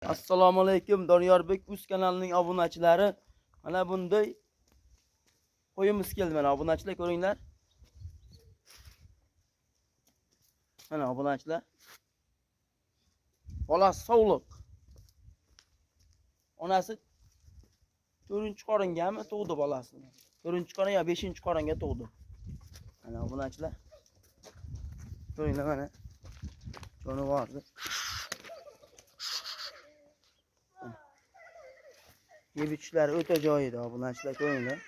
Assalomu alaykum Doniyorbek uz kanalining obunachilari. Mana bunday qo'yimiz keldi mana obunachilar ko'ringlar. Mana obunachilar. Bolasi sovliq. Onasi 4-qoringami tug'di bolasini. 4-qorin yo 5-qoringa tug'di. Mana obunachilar. Ko'ringlar mana. Jonivorni. Yeb ichishlari o'ta joyida obunachilar ko'ringlar.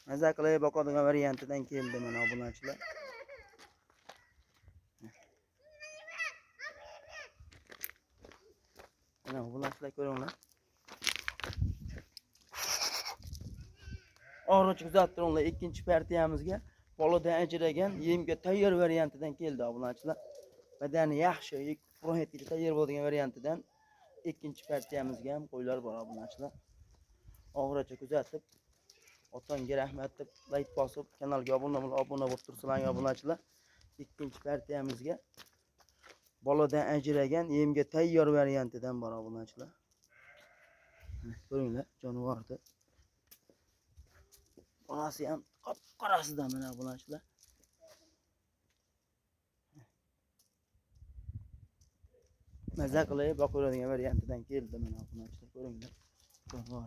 Maza qilib boqadigan variantidan keldi mana obunachilar. Mana obunachilar ko'ringlar. Oxirigacha kuzatib turinglar. Ikkinchi partiyamizga boladan ajragan yemga tayyor variantidan keldi obunachilar. Badani yaxshi, rohatga tayyor bo'ladigan variantidan ikkinchi partiyamizga ham qo'ylar bor obunachilar. Oxirigacha kuzatib, otangga rahmat deb like bosib, kanalga obuna bo'lib tursalar obunachilar. Ikkinchi partiyamizga boladan ajragan yemga tayyor variantidan bor obunachilar. Ko'ringlar, jonivorni. Bolasi ham qop-qorasidan mana obunachilar. Maza qilib boqaveradigan variantidan keldi mana obunachilar, ko'ringlar. Jonivor.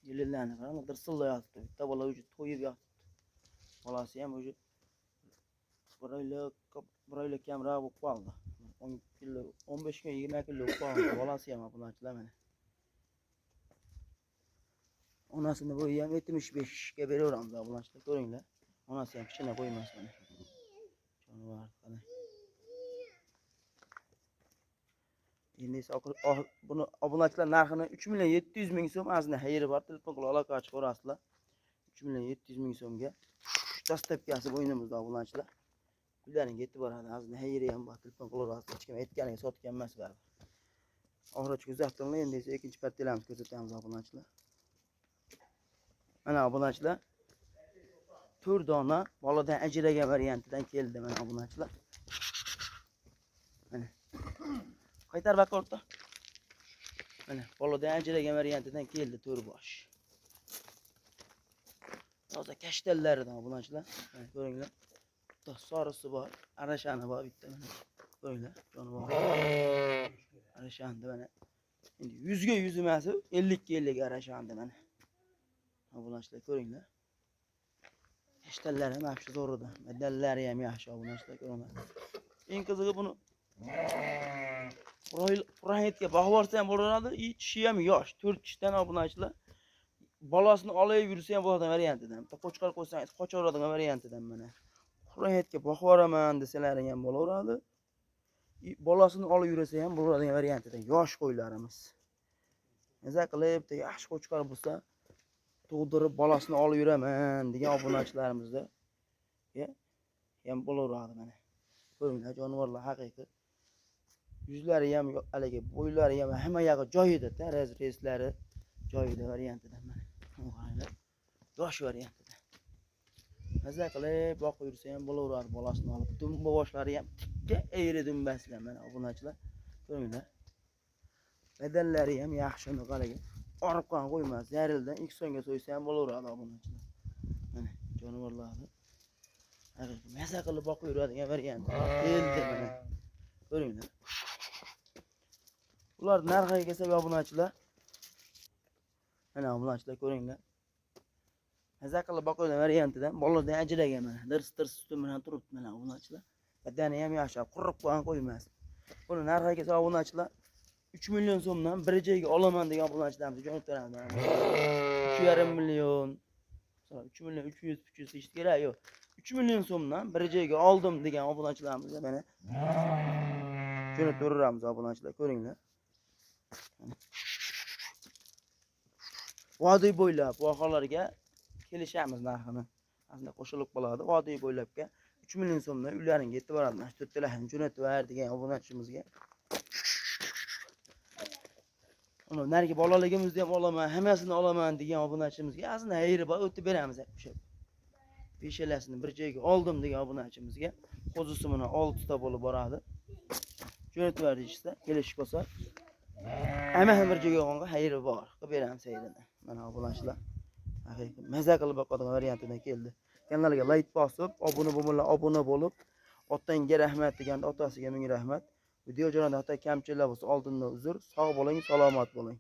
Yelinlarni qarang, dirsillab yotibdi. Bitta bola уже to'yib yotibdi. Bolasi ham уже bir oylik kamroq bo'lib qoldi. 10 kilo, 15 kun, 20 kilo bo'lib qoldi. Bolasi ham obunachilar mana. Onasini bo'yi ham 75 ga beraveramiz obunachilar, ko'ringlar. Onasi ham kichkina qo'ymas mana. Jonivor qani. Endi esa buni obunachilar narxini 3 700 000 so'm ozgina xayri bor. Telefon qilib aloqa chiqarasizlar. 3 700 000 so'mga dastlabkisi bo'ynimizda obunachilar. Uylaringga yetib boradi. Ozgina xayri ham bor. Telefon qilaverasiz. Hech kim aytganiga sotgan emas baribir. Oxirigacha kuzatib, endi esa ikkinchi partiyalarimizni ko'rsatamiz obunachilar. Mana obunachilar 4 dona boladan ajragan variantidan keldi mana obunachilar. Mana. Qaytar baq o'rta. Mana boladan ajragan variantidan keldi 4 bosh. Toza kashtallaridan obunachilar. Mana ko'ringlar. Bitta sorisi bor, arashani bor bitta mana. Ko'ringlar, jonivor. Arashandi mana. Endi 100 ga 100 emas, 50 ga 50 arashandi mana. Obunachilar ko'ringlar. Kashtallari ham yaxshi zo'rida. Badallari ham yaxshi obunachilar ko'ringlar. Eng qizig'i buni Qur'onga boqib borsa ham bo'laveradi, tishi ham yosh, 4 tishdan obunachilar. Bolasini olib yursa ham bo'ladigan variantidan. Bitta qo'chqor qo'ysangiz qochaveradigan variantidan mana. Qur'onga boqib boraman desalaring ham bo'laveradi. Bolasini olib yursa ham bo'ladigan variantidan yosh qo'ylarimiz. Maza qilib bitta yaxshi qo'chqor bo'lsa, tug'dirib bolasini olib yuraman degan obunachilarimizda ham bo'laveradi mana. Ko'ringlar, jonivorlar haqiqiy. Yuzlari ham haligi bo'ylari ham hamma yog'i joyida, rezlari joyida variantidan mana. Qaranglar, yosh variantida. Maza qilib boqib yursa ham bo'laveradi bolasini olib. Dumba boshlari ham tikka egri dumbasidan mana obunachilar. Ko'ringlar. Badallari ham yaxshi, haligi orqan qo'ymas, yarildan 2 so'mga so'ysa ham bo'laveradi obunachilar. Mana jonivorlarni haqiqiy maza qilib boqib yuradigan variant keldi mana. Ko'ringlar. Ular narxiga kelsak obunachilar. Mana obunachilar ko'ringlar. Maza qilib boqadigan variantidan boladan ajragan mana. Dirs-dirs suti bilan turibdi mana obunachilar. Badani ham yaxshi, quruq qo'ygan qo'ymas. Buni narxiga kelsak obunachilar 3 million so'mdan bir joyga olaman degan obunachilarimizni jo'natamiz. 3,5 million, masalan 3 million 300 300 deyish kerak yo'q. 3 million so'mdan bir joyga oldim degan obunachilarimizga mana jo'nataveramiz obunachilar, ko'ringlar. Vodiy bo'ylab vohalarga kelishamiz narxini. Aslida qo'shilib qoladi. Vodiy bo'ylabga 3 million so'mdan uylaringga yetib boradi. Mana shu to'rttalarni jo'natib ber degan obunachimizga. Uni narigi bolaligimizni ham olaman, hammasini olaman degan obunachimizga ozgina xayri bor, o'tib beramiz o'sha. Beshalasini bir joyga oldim degan obunachimizga Qo'zisi mana 6 ta bo'lib boradi. Jo'natib deyishsa, kelishib qolsa. Ama ham bir joyga xayri bor. Qilib beramiz sayrini. Mana obunachilar. Haqiqiy maza qilib boqadigan variantidan keldi. Kanalga like bosib, obuna bo'lmaganlar obuna bo'lib, otangga rahmat deganda otasiga ming rahmat. Video jarayonida hatto kamchiliklar bo'lsa oldindan uzr. Sog' bo'ling, salomat bo'ling.